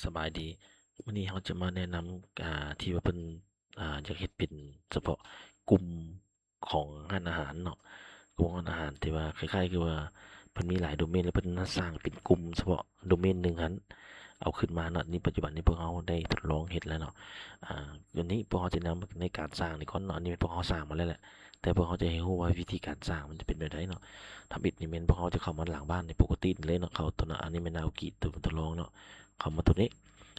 ສະບາຍດີ. ມື້ນີ້ເຮົາຈະມາແນະນຳ ອ່າ ທີ່ວ່າເພິ່ນ ອ່າ ຢາກເຮັດເປັນສະເພາະກຸ່ມຂອງຮ້ານອາຫານເນາະ, ກຸ່ມຮ້ານອາຫານທີ່ວ່າຄ້າຍໆຄືວ່າເພິ່ນມີຫຼາຍໂດເມນ ແລ້ວເພິ່ນສ້າງເປັນກຸ່ມສະເພາະໂດເມນໜຶ່ງຫັ້ນ ເອົາຂຶ້ນມາເນາະ. ນີ້ປັດຈຸບັນນີ້ພວກເຮົາໄດ້ທົດລອງເຮັດແລ້ວເນາະ. ອ່າ ອັນນີ້ພວກເຮົາຈະນຳໃນການສ້າງນີ້ກ່ອນເນາະ. ອັນນີ້ແມ່ນພວກເຮົາສ້າງມາແລ້ວແຫຼະ ແຕ່ພວກເຮົາຈະໃຫ້ຮູ້ວ່າວິທີການສ້າງມັນຈະເປັນແບບໃດເນາະ. ທຳອິດນີ້ແມ່ນພວກເຮົາຈະເຂົ້າມາຫຼັງບ້ານໃນປົກກະຕິນີ້ເລີຍເນາະ, ເຂົ້າຕົວນັ້ນ ອັນນີ້ແມ່ນໜ້າວາກິ ຕົວທົດລອງເນາະ. ເຂົ້າມາຕົວນີ້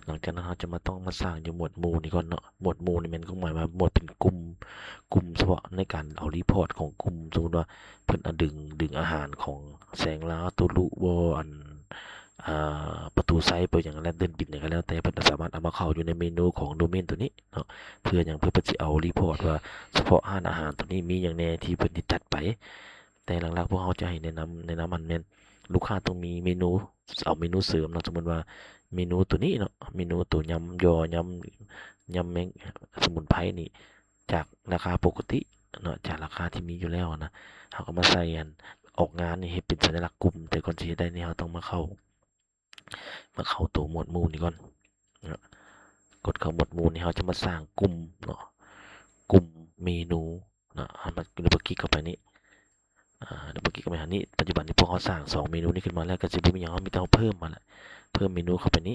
ຫຼັງຈາກນັ້ນເຮົາຈະມາ ຕ້ອງມາສ້າງຢູ່ໝວດໝູ່ນີ້ກ່ອນເນາະ. ໝວດໝູ່ນີ້ແມ່ນຄວາມໝາຍວ່າໝວດເປັນກຸ່ມ, ກຸ່ມສະເພາະໃນການເອົາຣີພອດຂອງກຸ່ມ. ສົມມຸດວ່າເພິ່ນ ອາ ດຶງ ດຶງອາຫານຂອງແສງລາວ ໂຕລຸບໍ ອັນ ອ່າ ປະຕູໄຊ ປະຫຍັງ ແລະ ເດີ່ນບິນຫຍັງກໍແລ້ວແຕ່ ເພິ່ນກໍສາມາດເອົາມາເຂົ້າຢູ່ໃນເມນູຂອງໂດເມນຕົວນີ້ເນາະ. ເພື່ອຫຍັງ? ເພື່ອເພິ່ນຊິເອົາຣີພອດວ່າສະເພາະຮ້ານອາຫານຕົວນີ້ມີຫຍັງແດ່ທີ່ເພິ່ນໄດ້ຈັດໄປ. ແຕ່ຫຼັກໆພວກເຮົາຈະໃຫ້ແນະນຳ, ແນະນຳຫັ້ນແມ່ນລູກຄ້າຕ້ອງມີເມນູ, ເອົາເມນູເສີມເນາະ. ສົມມຸດວ່າເມນູຕົວນີ້ເນາະ, ເມນູຕົວຍຳຍໍ, ຍຳ, ຍຳແມງສະໝຸນໄພນີ້ ຈາກລາຄາປົກກະຕິເນາະ, ຈາກລາຄາທີ່ມີຢູ່ແລ້ວນະ, ເຮົາກໍມາໃສ່ອັນອອກງານນີ້ໃຫ້ເປັນສັນຍະລັກກຸ່ມ. ແຕ່ກ່ອນຊິເຮັດໄດ້ນີ້ ເຮົາຕ້ອງມາເຂົ້າ, ມາເຂົ້າຕົວໝວດໝູ່ນີ້ກ່ອນເນາະ. ກົດເຂົ້າໝວດໝູ່ນີ້ ເຮົາຈະມາສ້າງກຸ່ມເນາະ, ກຸ່ມເມນູເນາະ. ເຮົາມາ ດັບເບິນຄລິກເຂົ້າໄປນີ້, ອາ ດັບເບິນຄລິກເຂົ້າໄປຫານີ້. ປັດຈຸບັນນີ້ພວກເຮົາສ້າງສອງເມນູນີ້ຂຶ້ນມາແລ້ວ ກໍຊິບໍ່ມີຫຍັງ, ເຮົາມີແຕ່ເຮົາເພີ່ມມາແຫຼະ, ເພີ່ມເມນູເຂົ້າໄປນີ້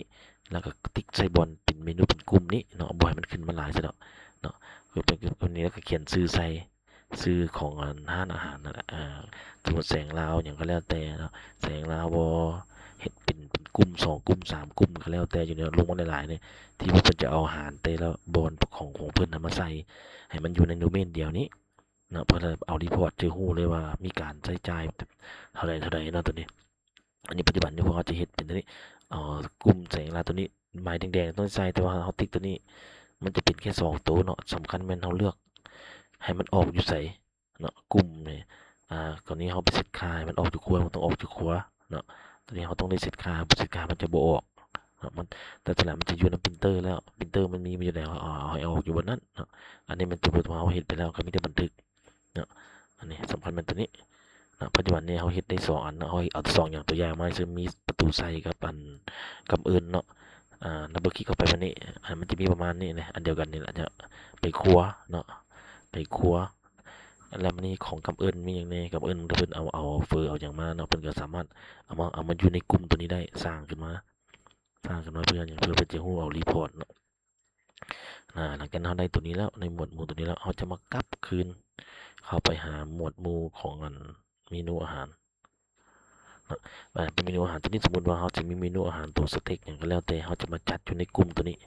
ແລ້ວກໍຕິກໃສ່ບ່ອນເປັນເມນູເປັນກຸ່ມນີ້ເນາະ, ບໍ່ໃຫ້ມັນຂຶ້ນມາຫຼາຍຊະດອກເນາະ. ຄືເປັນ ຄືອັນນີ້ ແລ້ວກໍຂຽນຊື່ໃສ່ ຊື່ຂອງ ອັນ ຮ້ານອາຫານນັ້ນແຫຼະ. ເອີ ສົມມຸດແສງລາວຫຍັງກໍແລ້ວແຕ່ເນາະ, ແສງລາວບໍ ເຮັດເປັນ ເປັນກຸ່ມສອງກຸ່ມສາມກຸ່ມກໍແລ້ວແຕ່ ຢູ່ໃນ ລົງມາຫຼາຍໆນີ້ ທີ່ວ່າເພິ່ນຈະເອົາອາຫານແຕ່ລະບ່ອນຂອງ ຂອງເພິ່ນນຳມາໃສ່ໃຫ້ມັນຢູ່ໃນໂດເມນດຽວນີ້ເນາະ, ເພື່ອເອົາຣີພອດຈະຮູ້ເລີຍວ່າມີການໃຊ້ຈ່າຍເທົ່າໃດເທົ່າໃດເນາະ ຕົວນີ້. ອັນນີ້ປັດຈຸບັນນີ້ພວກເຮົາຈະເຮັດເປັນຕົວນີ້ ເອົາກຸ່ມແສງລາຕົວນີ້ ໝາຍແດງໆຕ້ອງໃສ່, ແຕ່ວ່າເຮົາຕິກຕົວນີ້ ມັນຈະເປັນແຄ່ສອງໂຕເນາະ. ສຳຄັນແມ່ນເຮົາເລືອກໃຫ້ມັນອອກຢູ່ໃສເນາະ, ກຸ່ມນີ້ ອາ ກໍນີ້ເຮົາໄປເຊັດຄ່າໃຫ້ມັນອອກຢູ່ຂວາ, ມັນຕ້ອງອອກຢູ່ຂວາເນາະ. ຕົວນີ້ເຮົາຕ້ອງໄດ້ເຊັດຄ່າ, ບໍ່ເຊັດຄ່າມັນຈະບໍ່ອອກເນາະ. ມັນ ແຕ່ສ່ວນຫຼາຍມັນຈະຢູ່ນຳ printer ແລ້ວ, printer ມັນມີຢູ່ແລ້ວ, ເອົາ ເອົາໃຫ້ອອກຢູ່ບ່ອນນັ້ນເນາະ. ອັນນີ້ແມ່ນຕົວທີ່ເຮົາເຮັດໄປແລ້ວ ກໍມີແຕ່ບັນທຶກ ເນາະ. ອັນນີ້ສຳຄັນແມ່ນຕົວນີ້ເນາະ. ປັດຈຸບັນນີ້ເຮົາເຮັດໄດ້ສອງອັນເນາະ, ເຮົາເອົາສອງຢ່າງຕົວຢ່າງມາໃຫ້ເຊິ່ງ ມີປະຕູໄຊກັບອັນ ກັບເອີ້ນເນາະ. ອາ ດັບເບິນຄລິກເຂົ້າໄປບາດນີ້ ອາ ມັນຈະມີປະມານນີ້ນະ, ອັນດຽວກັນນີ້ລະ ຈະໄປຄົວເນາະ, ໄປຄົວ. ແລ້ວບາດນີ້ຂອງກັບເອີ້ນມີຫຍັງແດ່? ກັບເອີ້ນ ເພິ່ນເອົາ ເອົາເຟີເອົາຫຍັງມາເນາະ, ເພິ່ນກໍສາມາດເອົາມາ ເອົາມາຢູ່ໃນກຸ່ມຕົວນີ້ໄດ້, ສ້າງຂຶ້ນມາ ສ້າງຂຶ້ນມາເພື່ອຫຍັງ? ເພື່ອເພິ່ນຈະຮູ້ເອົາ report ເນາະ. ອາ ຫຼັງຈາກເຮົາໄດ້ຕົວນີ້ແລ້ວ ໃນໝວດໝູ່ຕົວນີ້ແລ້ວ ເຮົາຈະມາກັບຄືນເຂົ້າໄປຫາໝວດໝູ່ຂອງອັນເມນູອາຫານເນາະ. ອາ ເປັນເມນູອາຫານຕົວນີ້ ສົມມຸດວ່າເຮົາຈະມີເມນູອາຫານຕົວສະເຕັກຫຍັງກໍແລ້ວແຕ່ ເຮົາຈະມາຈັດຢູ່ໃນກຸ່ມຕົວນີ້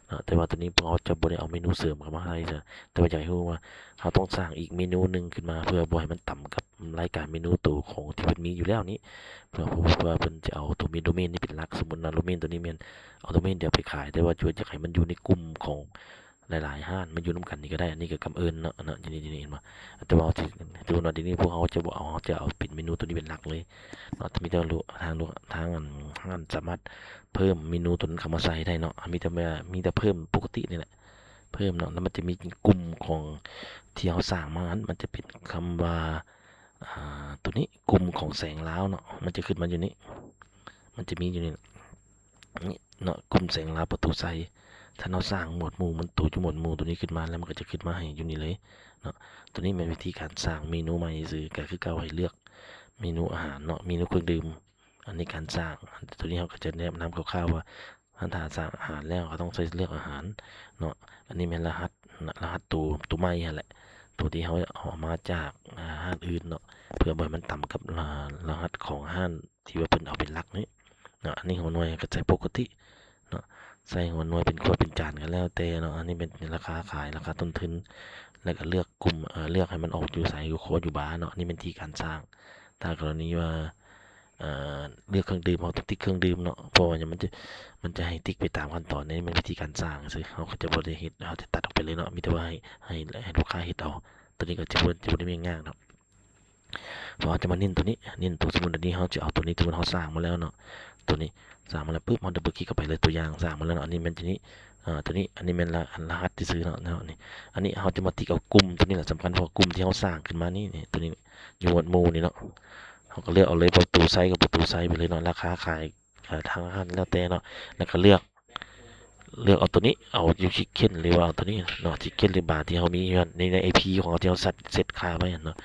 ເນາະ. ແຕ່ວ່າຕົວນີ້ພວກເຮົາຈະບໍ່ໄດ້ເອົາເມນູເສີມເຂົ້າມາໃສ່ຊະ ແຕ່ວ່າຢາກໃຫ້ຮູ້ວ່າເຮົາຕ້ອງສ້າງອີກເມນູໜຶ່ງຂຶ້ນມາ ເພື່ອບໍ່ໃຫ້ມັນຕຳກັບລາຍການເມນູໂຕຂອງທີ່ເພິ່ນມີຢູ່ແລ້ວນີ້ ເພື່ອ ເພື່ອວ່າເພິ່ນຈະເອົາໂດເມນ ໂດເມນນີ້ເປັນຫຼັກ. ສົມມຸດວ່າໂດເມນຕົວນີ້ແມ່ນເອົາໂດເມນດຽວໄປຂາຍ ແຕ່ວ່າຈະຢາກໃຫ້ມັນຢູ່ໃນກຸ່ມຂອງ ຫຼາຍໆຮ້ານມາຢູ່ນຳກັນນີ້ກໍໄດ້. ອັນນີ້ກໍກຳເອີ້ນເນາະ ເນາະ ຢູ່ນີ້ ຢູ່ນີ້ເຫັນບໍ່? ແຕ່ວ່າເຮົາຈະ ແຕ່ວ່າດຽວນີ້ພວກເຮົາຈະບໍ່ເອົາ ເຮົາຈະເອົາເປັນເມນູຕົວນີ້ເປັນຫຼັກເລີຍເນາະ. ຈະມີແຕ່ລູກ ທາງລູກ ທາງອັນຮ້ານສາມາດເພີ່ມເມນູຕົວນັ້ນເຂົ້າມາໃສ່ໄດ້ເນາະ. ມີແຕ່ ມີແຕ່ເພີ່ມປົກກະຕິນີ້ແຫຼະ ເພີ່ມເນາະ. ແລ້ວມັນຈະມີກຸ່ມຂອງທີ່ເຮົາສ້າງມາຫັ້ນ ມັນຈະເປັນຄຳວ່າ ອ່າ ຕົວນີ້ ກຸ່ມຂອງແສງລາວເນາະ ມັນຈະຂຶ້ນມາຢູ່ນີ້ ມັນຈະມີຢູ່ນີ້ ນີ້ເນາະ ກຸ່ມແສງລາວປະຕູໄຊ. ຖ້າເຮົາສ້າງໝວດໝູ່ ມັນຕົວຢູ່ໝວດໝູ່ຕົວນີ້ຂຶ້ນມາແລ້ວ ມັນກໍຈະຂຶ້ນມາໃຫ້ຢູ່ນີ້ເລີຍເນາະ. ຕົວນີ້ແມ່ນວິທີການສ້າງເມນູໃໝ່ຊື່ໆ ກໍຄືເກົ່າ ໃຫ້ເລືອກເມນູອາຫານເນາະ ເມນູເຄື່ອງດື່ມ. ອັນນີ້ການສ້າງ ຕົວນີ້ເຮົາກໍຈະແນະນຳຄ່າວໆວ່າ ຖ້າ ຖ້າສ້າງອາຫານແລ້ວ ເຮົາຕ້ອງໃສ່ເລືອກອາຫານເນາະ. ອັນນີ້ແມ່ນລະຫັດ ລະຫັດໂຕ ໂຕໃໝ່ຫັ້ນແຫຼະ ໂຕທີ່ເຮົາເອົາມາຈາກ ອາ ຮ້ານອື່ນເນາະ ເພື່ອບໍ່ໃຫ້ມັນຕຳກັບ ອາ ລະຫັດຂອງຮ້ານ ທີ່ວ່າເພິ່ນເອົາເປັນຫຼັກນີ້ເນາະ. ອັນນີ້ຫົວໜ່ວຍກໍໃສ່ປົກກະຕິເນາະ ໃສ່ຫົວໜ່ວຍເປັນຂວດເປັນຈານກໍແລ້ວແຕ່ເນາະ. ອັນນີ້ແມ່ນລາຄາຂາຍ ລາຄາຕົ້ນທຶນ ແລ້ວກໍເລືອກກຸ່ມ ເອີ ເລືອກໃຫ້ມັນອອກຢູ່ໃສ ຢູ່ຄົວ ຢູ່ບາເນາະ. ອັນນີ້ແມ່ນວິທີການສ້າງ. ຖ້າກໍລະນີວ່າ ເອີ ເລືອກເຄື່ອງດື່ມ ເຮົາຕ້ອງຕິກເຄື່ອງດື່ມເນາະ ເພາະວ່າຫຍັງ ມັນຈະ ມັນຈະໃຫ້ຕິກໄປຕາມຂັ້ນຕອນ. ອັນນີ້ແມ່ນວິທີການສ້າງຊື່ ເຮົາກໍຈະບໍ່ໄດ້ເຮັດ ເຮົາຈະຕັດອອກໄປເລີຍເນາະ ມີແຕ່ວ່າໃຫ້ ໃຫ້ ໃຫ້ລູກຄ້າເຮັດເອົາ. ຕົວນີ້ກໍຈະບໍ່ ຈະບໍ່ໄດ້ແມ່ນຍາກເນາະ. ເຮົາຈະມາເນັ້ນຕົວນີ້ ເນັ້ນຕົວ ສົມມຸດອັນນີ້ເຮົາຈະເອົາຕົວນີ້ ສົມມຸດເຮົາສ້າງມາແລ້ວເນາະ ຕົວນີ້ສ້າງມາແລ້ວປຶບ ເຮົາດັບເບິນຄລິກເຂົ້າໄປເລີຍ ຕົວຢ່າງສ້າງມາແລ້ວເນາະ. ອັນນີ້ແມ່ນຕົວນີ້ ເອີ ຕົວນີ້ ອັນນີ້ແມ່ນລະ ອັນລະຫັດຊື່ໆເນາະ ເນາະ ນີ້. ອັນນີ້ເຮົາຈະມາຕິກເອົາກຸ່ມຕົວນີ້ແຫຼະສຳຄັນ ເພາະວ່າກຸ່ມທີ່ເຮົາສ້າງຂຶ້ນມານີ້ ນີ້ ຕົວນີ້ຢູ່ໝວດໝູ່ນີ້ເນາະ ເຮົາກໍເລືອກເອົາເລີຍ ປະຕູໄຊກໍປະຕູໄຊໄປເລີຍເນາະ ລາຄາຂາຍ ເອີ ທາງຮ້ານແລ້ວແຕ່ເນາະ ແລ້ວກໍເລືອກ ເລືອກເອົາໂຕນີ້ ເອົາຢູ່ Chicken ຫຼືວ່າເອົາໂຕນີ້ເນາະ Chicken ຫຼື Bar ທີ່ເຮົາມີຢູ່ໃນ ໃນ IP ຂອງເຮົາທີ່ເຮົາເຊັດຄ່າໄວ້ຫັ້ນເນາະ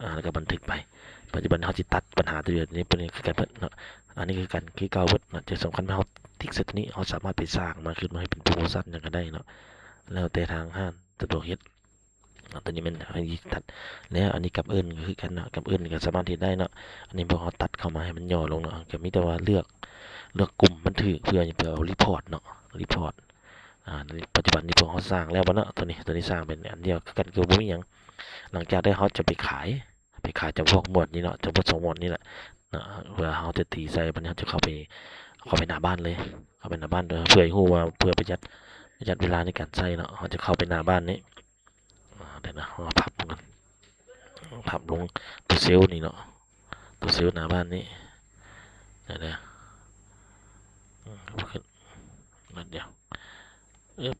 ອາ ແລ້ວກໍບັນທຶກໄປ. ປັດຈຸບັນເຮົາຊິຕັດບັນຫາໂຕນີ້ ໂຕນີ້ຄືກັນເບິດເນາະ ອັນນີ້ຄືກັນ ຄືເກົ່າເບິດເນາະ. ແຕ່ສຳຄັນເຮົາຕິກໃສ່ໂຕນີ້ ເຮົາສາມາດໄປສ້າງມາ ຂຶ້ນມາໃຫ້ເປັນໂປຣໂມຊັນຫຍັງກໍໄດ້ເນາະ ແລ້ວແຕ່ທາງຮ້ານສະດວກເຮັດ. ອາ ໂຕນີ້ແມ່ນເຮົາຕັດ ແລ້ວອັນນີ້ກັບເອີ້ນກໍຄືກັນເນາະ ກັບເອີ້ນກໍສາມາດເຮັດໄດ້ເນາະ. ອັນນີ້ພວກເຮົາຕັດເຂົ້າມາໃຫ້ມັນຫຍໍ້ລົງເນາະ ກໍມີແຕ່ວ່າເລືອກ ເລືອກກຸ່ມບັນທຶກ ເພື່ອ ເພື່ອເອົາ report ເນາະ report. ອາ ປັດຈຸບັນນີ້ພວກເຮົາສ້າງແລ້ວບໍ່ເນາະ ໂຕນີ້ ໂຕນີ້ສ້າງເປັນອັນດຽວຄືກັນ ຄືບໍ່ມີຫຍັງ. ຫຼັງຈາກນັ້ນເຮົາຈະໄປຂາຍ ໄປຂາຍຈຳພວກໝວດນີ້ເນາະ ຈຳພວກສອງໝວດນີ້ແຫຼະເນາະ ເພື່ອເຮົາຈະຕີໃສ່. ບັດນີ້ເຮົາຈະເຂົ້າໄປ ເຂົ້າໄປໜ້າບ້ານເລີຍ ເຂົ້າໄປໜ້າບ້ານ ເພື່ອໃຫ້ຮູ້ວ່າ ເພື່ອປະຢັດ ປະຢັດເວລາໃນການໃຊ້ເນາະ ເຮົາຈະເຂົ້າໄປໜ້າບ້ານນີ້. ອາ ດຽວນະ ເຮົາພັບມັນ ພັບລົງໂຕເຊວນີ້ເນາະ ໂຕເຊວໜ້າບ້ານນີ້ ດຽວນະ ອືມ ຂຶ້ນ ນັດດຽວ ອຶບ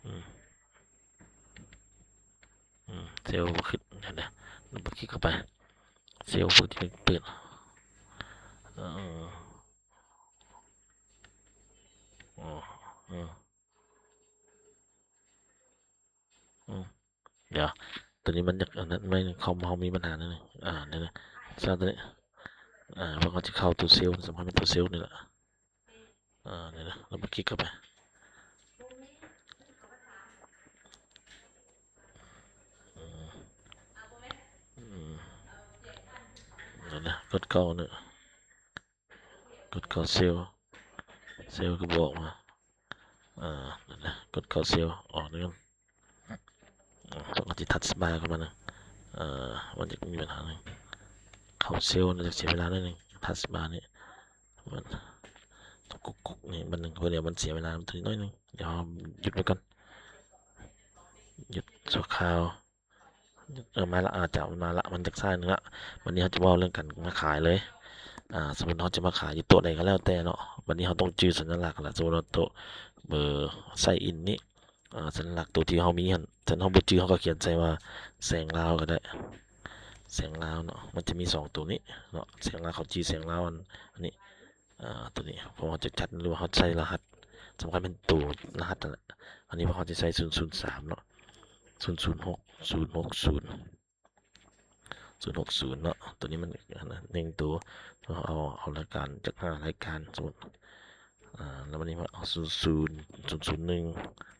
ອືມ ອືມ ເຊວບໍ່ຂຶ້ນ ດຽວນະ ລອງຄລິກເຂົ້າໄປ ເຊວບໍ່ຂຶ້ນ ເປີດ ເອີ ອໍ ເອີ ອືມ ດຽວ ໂຕນີ້ມັນຢາກອັນນັ້ນໜ້ອຍໜຶ່ງ ຄອມເຮົາມີບັນຫາໜ້ອຍໜຶ່ງ ອາ ນີ້ນະ ຊາໂຕນີ້ ອາ ພວກເຮົາຈະເຂົ້າໂຕເຊວ ສຳຄັນເປັນໂຕເຊວນີ້ແຫຼະ ອາ ນີ້ນະ ລອງຄລິກເຂົ້າໄປ ອືມ ອືມ ນີ້ນະ ກົດເຂົ້ານີ້ ກົດເຂົ້າເຊວ ເຊວກໍບອກມາ ເອີ ນັ້ນແຫຼະ ກົດເຂົ້າເຊວ ອອກເດີ ເອີ ເຮົາກໍຊິທັດບາເຂົ້າມານະ ເອີ ມັນຈະມີບັນຫາໜຶ່ງ ເຂົ້າເຊວມັນຈະເສຍເວລາໜ້ອຍໜຶ່ງ ທັດບານີ້ ມັນກຸກໆ ນີ້ບັດໜຶ່ງ ເພາະດຽວມັນເສຍເວລາໂຕນີ້ໜ້ອຍໜຶ່ງ ດຽວເຮົາຢຸດໄວ້ກ່ອນ ຢຸດຊົ່ວຄາວ. ເອີ ມາລະ ອາ ເຈົ້າ ມາລະ ມັນຈາກຊ້າຍໜຶ່ງລະ. ບັດນີ້ເຮົາຈະເວົ້າເລື່ອງການມາຂາຍເລີຍ. ອາ ສົມມຸດເຮົາຈະມາຂາຍຢູ່ໂຕະໃດກໍແລ້ວແຕ່ເນາະ, ບັດນີ້ເຮົາຕ້ອງຈື່ສັນຍາລັກລະ. ສົມມຸດວ່າໂຕະເບີ sign in ນີ້ ອາ ສັນຍາລັກໂຕທີ່ເຮົາມີຫັ້ນ ຄັນເຮົາບໍ່ຈື່ ເຮົາກໍຂຽນໃສ່ວ່າແສງລາວກໍໄດ້ ແສງລາວເນາະ. ມັນຈະມີສອງໂຕນີ້ເນາະ ແສງລາວ ເຂົາຈື່ແສງລາວ ອັນ ອັນນີ້ ອາ ໂຕນີ້ ເພາະວ່າເຮົາຈະຈັດ ຫຼືວ່າເຮົາໃສ່ລະຫັດ ສຳຄັນເປັນໂຕລະຫັດຫັ້ນແຫຼະ. ອັນນີ້ພວກເຮົາຈະໃສ່ ສູນສູນສາມ ເນາະ ສູນສູນຫົກ ສູນຫົກສູນ ສູນຫົກສູນ ເນາະ. ໂຕນີ້ມັນ ອັນນັ້ນ ໜຶ່ງໂຕ ເຮົາເອົາ ເອົາລາຍການຈັກຫ້າລາຍການ ສົມມຸດ ອາ ແລ້ວບັດນີ້ມາເອົາ ສູນສູນ ສູນສູນໜຶ່ງ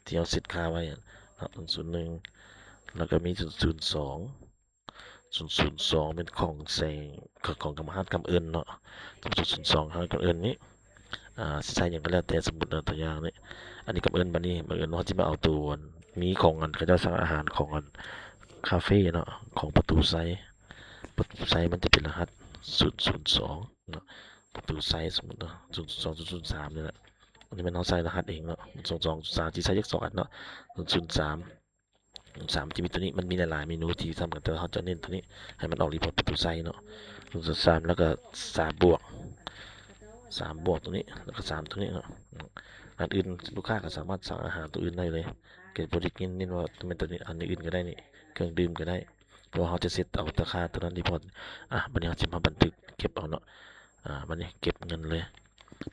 ທີ່ເຮົາເຊັດຄ່າໄວ້ເນາະ ສູນສູນໜຶ່ງ ແລ້ວກໍມີ ສູນສູນສອງ ສູນສູນສອງ ເປັນຂອງແສງ ຂອງ ຂອງກຳມະຮັດກຳເອີ້ນເນາະ. ສູນສູນສອງ ກຳເອີ້ນນີ້ ອາ ຊິໃສ່ຫຍັງກໍແລ້ວແຕ່. ສົມມຸດເອົາຕົວຢ່າງນີ້ ອັນນີ້ກຳເອີ້ນ ບັດນີ້ບັງເອີນວ່າເຮົາຊິມາເອົາໂຕ ອັນ ມີຂອງ ອັນ ເຂົາເຈົ້າສັ່ງອາຫານຂອງ ອັນ ຄາເຟເນາະ ຂອງປະຕູໄຊ. ປະຕູໄຊມັນຈະເປັນລະຫັດ ສູນສູນສອງ ເນາະ ປະຕູໄຊ ສົມມຸດເນາະ ສູນສູນສອງ ສູນສູນສາມ ນີ້ແຫຼະ. ອັນນີ້ແມ່ນເຮົາໃສ່ລະຫັດເອງເນາະ ສູນສອງ ສູນສາມ ຊິໃສ່ຈັກສອງອັນເນາະ ສູນສູນສາມ ສາມ ຈະມີໂຕນີ້ ມັນມີຫຼາຍໆເມນູທີ່ສຳຄັນ ແຕ່ວ່າເຮົາຈະເນັ້ນໂຕນີ້ ໃຫ້ມັນອອກ report ປະຕູໄຊເນາະ ສູນສູນສາມ ແລ້ວກໍສາມບວກ ສາມບວກໂຕນີ້ ແລ້ວກໍສາມໂຕນີ້ເນາະ. ອັນອື່ນລູກຄ້າກໍສາມາດສັ່ງອາຫານໂຕອື່ນໄດ້ເລີຍ ກໍບໍ່ໄດ້ເນັ້ນວ່າຕ້ອງແມ່ນໂຕນີ້ ອັນອື່ນກໍໄດ້ນີ້ ເຄື່ອງດື່ມກໍໄດ້ ເພາະວ່າເຮົາຈະເຊັດເອົາແຕ່ຄ່າໂຕນັ້ນ report. ອາ ບັດນີ້ເຮົາຊິມາບັນທຶກເກັບເອົາເນາະ. ອາ ບັດນີ້ເກັບເງິນເລີຍ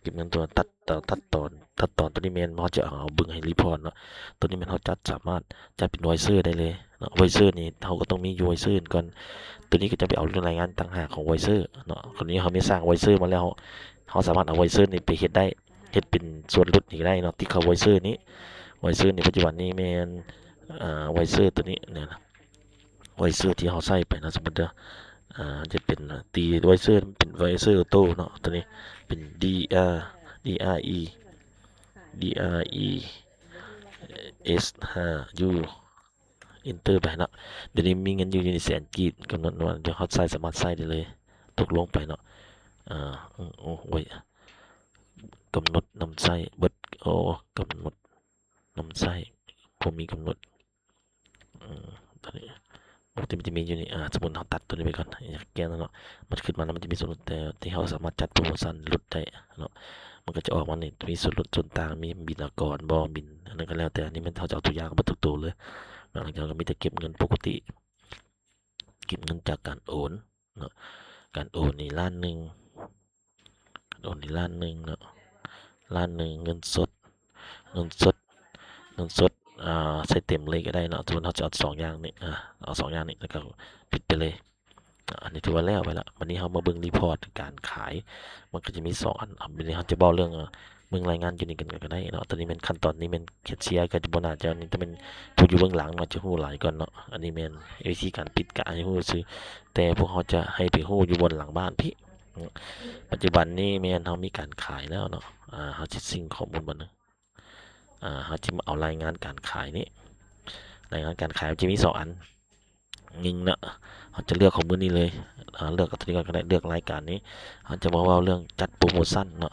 ເກັບເງິນຕົວຕັດ ຕັດຕອນ ຕັດຕອນໂຕນີ້ແມ່ນເຮົາຈະເອົາເບິ່ງໃຫ້ report ເນາະ. ໂຕນີ້ແມ່ນເຮົາຈັດ ສາມາດຈັດເປັນ voucher ໄດ້ເລີຍເນາະ. voucher ນີ້ເຮົາກໍຕ້ອງມີຢູ່ voucher ກ່ອນ ໂຕນີ້ກໍຈະໄປເອົາເລື່ອງລາຍງານຕ່າງຫາກຂອງ voucher ເນາະ. ກໍນີ້ເຮົາມີສ້າງ voucher ມາແລ້ວ ເຮົາສາມາດເອົາ voucher ນີ້ໄປເຮັດໄດ້ ເຮັດເປັນສ່ວນຫຼຸດນີ້ກໍໄດ້ເນາະ ທີ່ເຂົ້າ voucher ນີ້ voucher ນີ້ປັດຈຸບັນນີ້ແມ່ນ ອາ voucher ໂຕນີ້ນະ voucher ທີ່ເຮົາໃຊ້ໄປເນາະ ສົມມຸດເດີ ອາ ຈະເປັນຕີ voucher ເປັນ voucher ໂຕເນາະ ໂຕນີ້ເປັນ D R D R E D R E S ຫ້າ U enter ໄປເນາະ. ດຽວນີ້ມີເງິນຢູ່ ຢູ່ໃນແສນກີບ ກຳນົດວ່າດຽວເຮົາໃຊ້ ສາມາດໃຊ້ໄດ້ເລີຍ ຕົກລົງໄປເນາະ. ອາ ໂອ້ ໂອ້ຍ ກຳນົດນຳໃຊ້ເບິດ ໂອ້ ກຳນົດນຳໃຊ້ ບໍ່ມີກຳນົດ ອືມ ໂຕນີ້ ໂອ້ ທີ່ມັນຈະມີຢູ່ນີ້ ອາ ສົມມຸດເຮົາຕັດໂຕນີ້ໄປກ່ອນ ຢ່າແກ້ນເນາະ ມັນຂຶ້ນມາແລ້ວມັນຈະມີສ່ວນຫຼຸດ ແຕ່ທີ່ເຮົາສາມາດຈັດໂປຣໂມຊັນຫຼຸດໄດ້ເນາະ ມັນກໍຈະອອກມານີ້ ມີສ່ວນຫຼຸດສ່ວນຕ່າງ ມີບິນອາກອນບໍ່ ບິນ ອັນນັ້ນກໍແລ້ວແຕ່. ອັນນີ້ແມ່ນເຮົາຈະເອົາຕົວຢ່າງເບິດທຸກໂຕເລີຍ ຫຼັງຈາກນັ້ນກໍມີແຕ່ເກັບເງິນປົກກະຕິ ເກັບເງິນຈາກການໂອນເນາະ ການໂອນນີ້ລ້ານໜຶ່ງ ການໂອນນີ້ລ້ານໜຶ່ງເນາະ ລ້ານໜຶ່ງ ເງິນສົດ ເງິນສົດ ເງິນສົດ ອ່າ ໃສ່ເຕັມເລີຍກໍໄດ້ເນາະ. ສົມມຸດເຮົາຈະເອົາສອງຢ່າງນີ້ ອ່າ ເອົາສອງຢ່າງນີ້ ແລ້ວກໍປິດໄປເລີຍ. ອາ ອັນນີ້ຖືວ່າແລ້ວໄປລະ. ບັດນີ້ເຮົາມາເບິ່ງຣີພອດການຂາຍ ມັນກໍຈະມີສອງອັນ. ອາ ບັດນີ້ເຮົາຈະເວົ້າເລື່ອງ ເບິ່ງລາຍງານຢູ່ນີ້ກັນກໍໄດ້ເນາະ. ຕົວນີ້ແມ່ນຂັ້ນຕອນນີ້ແມ່ນແຄຊເຊຍ ກໍຈະບໍ່ໜ້າຈະ ນີ້ຈະແມ່ນຜູ້ຢູ່ເບື້ອງຫຼັງເນາະ ຈະຮູ້ຫຼາຍກ່ອນເນາະ. ອັນນີ້ແມ່ນວິທີການປິດ ກະໃຫ້ຮູ້ຊື່ ແຕ່ພວກເຮົາຈະໃຫ້ໄປຮູ້ຢູ່ບ່ອນຫຼັງບ້ານພີ້. ປັດຈຸບັນນີ້ແມ່ນເຮົາມີການຂາຍແລ້ວເນາະ. ອາ ເຮົາຊິຊິງຂໍ້ມູນບາດໜຶ່ງ. ອາ ເຮົາຈະມາເອົາລາຍງານການຂາຍນີ້ ລາຍງານການຂາຍມັນຈະມີສອງອັນ. ໜຶ່ງເນາະ ເຮົາຈະເລືອກຂອງມື້ນີ້ເລີຍ ອາ ເລືອກເອົາຕົວນີ້ກ່ອນກໍໄດ້ ເລືອກລາຍການນີ້. ເຮົາຈະມາເວົ້າເລື່ອງຈັດໂປຣໂມຊັນເນາະ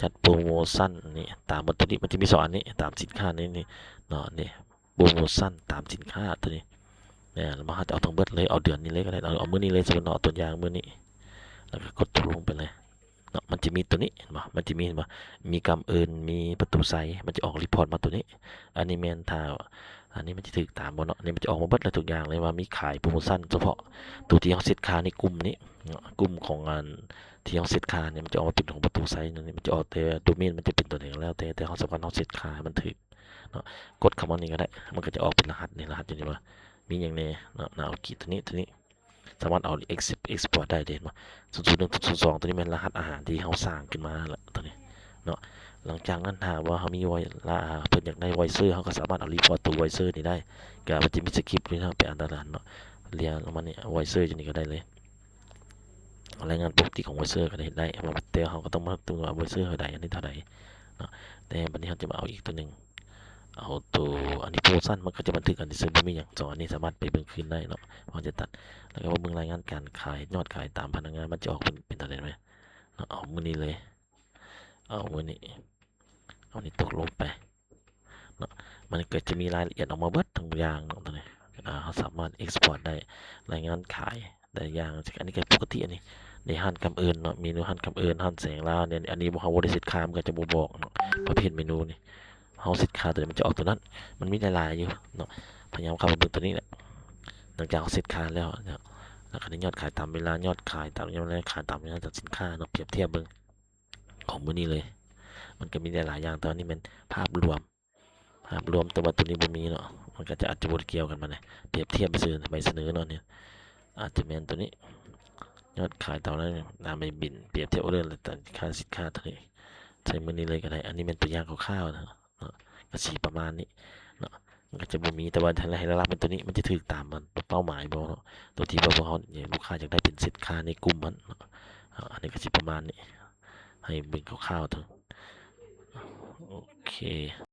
ຈັດໂປຣໂມຊັນນີ້ ຕາມຕົວນີ້ ມັນຈະມີສອງອັນນີ້ ຕາມສິນຄ້ານີ້ ນີ້ເນາະ ນີ້ໂປຣໂມຊັນຕາມສິນຄ້າຕົວນີ້. ແລ້ວເຮົາຈະເອົາທັງເບິດເລີຍ ເອົາເດືອນນີ້ເລີຍກໍໄດ້ ເອົາ ເອົາມື້ນີ້ເລີຍ ສົມມຸດເນາະ ເອົາຕົວຢ່າງມື້ນີ້ ແລ້ວກໍກົດຕົກລົງໄປເລີຍ. ເນາະ ມັນຈະມີຕົວນີ້ ເຫັນບໍ່ ມັນຈະມີ ເຫັນບໍ່ ມີກຳເອີ້ນ ມີປະຕູໄຊ ມັນຈະອອກຣີພອດມາຕົວນີ້. ອັນນີ້ແມ່ນຖ້າ ອັນນີ້ມັນຈະຖືກຕາມບໍ່ເນາະ ອັນນີ້ມັນຈະອອກມາເບິດເລີຍທຸກຢ່າງເລີຍ ວ່າມີຂາຍໂປຣໂມຊັນສະເພາະຕົວທີ່ເຮົາເຊັດຄ່າໃນກຸ່ມນີ້ເນາະ ກຸ່ມຂອງອັນທີ່ເຮົາເຊັດຄ່ານີ້ ມັນຈະອອກມາເປັນຂອງປະຕູໄຊນີ້ ມັນຈະອອກ ແຕ່ໂດເມນມັນຈະເປັນຕົວໃດກໍແລ້ວແຕ່ ແຕ່ເຮົາສາມາດເຮົາເຊັດຄ່າໃຫ້ມັນຖືກເນາະ. ກົດເຂົ້າມານີ້ກໍໄດ້ ມັນກໍຈະອອກເປັນລະຫັດນີ້ ລະຫັດຢູ່ນີ້ວ່າມີຫຍັງແດ່ເນາະ ນາໂອກິ ຕົວນີ້ ຕົວນີ້ ສາມາດເອົາເອັກ ເອັກສະປອດໄດ້ເດ້ເນາະ. ສູນສູນໜຶ່ງ ສູນສູນສອງ ຕົວນີ້ແມ່ນລະຫັດອາຫານທີ່ເຮົາສ້າງຂຶ້ນມາລະ ຕົວນີ້ເນາະ. ຫຼັງຈາກນັ້ນຖ້າວ່າເຮົາມີວອຍ ລະ ເພິ່ນຢາກໄດ້ວອຍເຊີ ເຮົາກໍສາມາດເອົາຣີພອດຕົວວອຍເຊີນີ້ໄດ້ ກໍມັນຈະມີສະຄຣິບນີ້ເນາະ ໄປອ່ານຕາມນັ້ນເນາະ. ລຽນລົງມານີ້ ວອຍເຊີຢູ່ນີ້ກໍໄດ້ເລີຍ ລາຍງານປົກກະຕິຂອງວອຍເຊີກໍໄດ້ເຮັດໄດ້ ແຕ່ເຮົາກໍຕ້ອງມາຕົວວອຍເຊີເທົ່າໃດ ອັນນີ້ເທົ່າໃດເນາະ. ແຕ່ບັດນີ້ເຮົາຈະມາເອົາອີກຕົວໜຶ່ງ ເອົາໂຕ ອັນນີ້ໂປຣໂມຊັນ ມັນກໍຈະບັນທຶກອັນທີ່ເຊິ່ງບໍ່ມີຫຍັງ ສອງອັນນີ້ສາມາດໄປເບິ່ງຄືນໄດ້ເນາະ ເຮົາຈະຕັດ. ແລ້ວກໍມາເບິ່ງລາຍງານການຂາຍ ຍອດຂາຍຕາມພະນັກງານ ມັນຈະອອກເປັນ ເປັນເທົ່າໃດແມ່ນເນາະ. ເອົາມື້ນີ້ເລີຍ ເອົາມື້ນີ້ ເອົານີ້ຕົກລົງໄປເນາະ ມັນກໍຈະມີລາຍລະອຽດອອກມາເບິດທຸກຢ່າງເນາະ ຕົວນີ້. ອາ ເຮົາສາມາດເອັກສະປອດໄດ້ ລາຍງານຂາຍ ຫຼາຍຢ່າງ ອັນນີ້ກໍປົກກະຕິ ອັນນີ້ ໃນຮ້ານຄຳເອີ້ນເນາະ ເມນູຮ້ານຄຳເອີ້ນ ຮ້ານແສງລາວນີ້ ອັນນີ້ເຮົາບໍ່ໄດ້ເຊັດຄ່າ ມັນກໍຈະບໍ່ບອກເນາະ ປະເພດເມນູນີ້ ເຮົາເຊັດຄ່າຕົວໃດມັນຈະອອກຕົວນັ້ນ ມັນມີຫຼາຍໆຢູ່ເນາະ. ພະຍາຍາມເຂົ້າໄປເບິ່ງຕົວນີ້ແຫຼະ ຫຼັງຈາກເຮົາເຊັດຄ່າແລ້ວເນາະ ແລ້ວກໍໄດ້ຍອດຂາຍຕາມເວລາ ຍອດຂາຍຕາມເວລາ ຂາຍຕາມເວລາ ຕາມສິນຄ້າເນາະ ປຽບທຽບເບິ່ງຂອງມື້ນີ້ເລີຍ ມັນກໍມີຫຼາຍໆຢ່າງ ແຕ່ວ່ານີ້ແມ່ນພາບລວມ ພາບລວມ ແຕ່ວ່າຕົວນີ້ບໍ່ມີເນາະ ມັນກໍຈະອາດຈະບໍ່ໄດ້ກ່ຽວກັນປານໃດ ປຽບທຽບໃບສະເໜີ ໃບສະເໜີເນາະ ນີ້ອາດຈະແມ່ນຕົວນີ້ ຍອດຂາຍຕາມນັ້ນ ຕາມໃບບິນ ປຽບທຽບອອເດີ ແລະ ຕາມຄ່າສິນຄ້າຕົວນີ້ ໃສ່ມື້ນີ້ເລີຍກໍໄດ້. ອັນນີ້ແມ່ນຕົວຢ່າງຄ່າວໆນະເນາະ ກໍຊິປະມານນີ້ເນາະ ມັນກໍຈະບໍ່ມີ ແຕ່ວ່າໃຫ້ລາຍຮັບເປັນຕົວນີ້ ມັນຈະຖືກຕາມເປົ້າໝາຍບໍ່ເນາະ ຕົວທີ່ວ່າພວກເຮົາ ລູກຄ້າຢາກໄດ້ເປັນເຊັດຄ່າໃນກຸ່ມຫັ້ນເນາະ. ອາ ອັນນີ້ກໍຊິປະມານນີ້ ໃຫ້ເບິ່ງຄ່າວໆເຖິງ ໂອເຄ.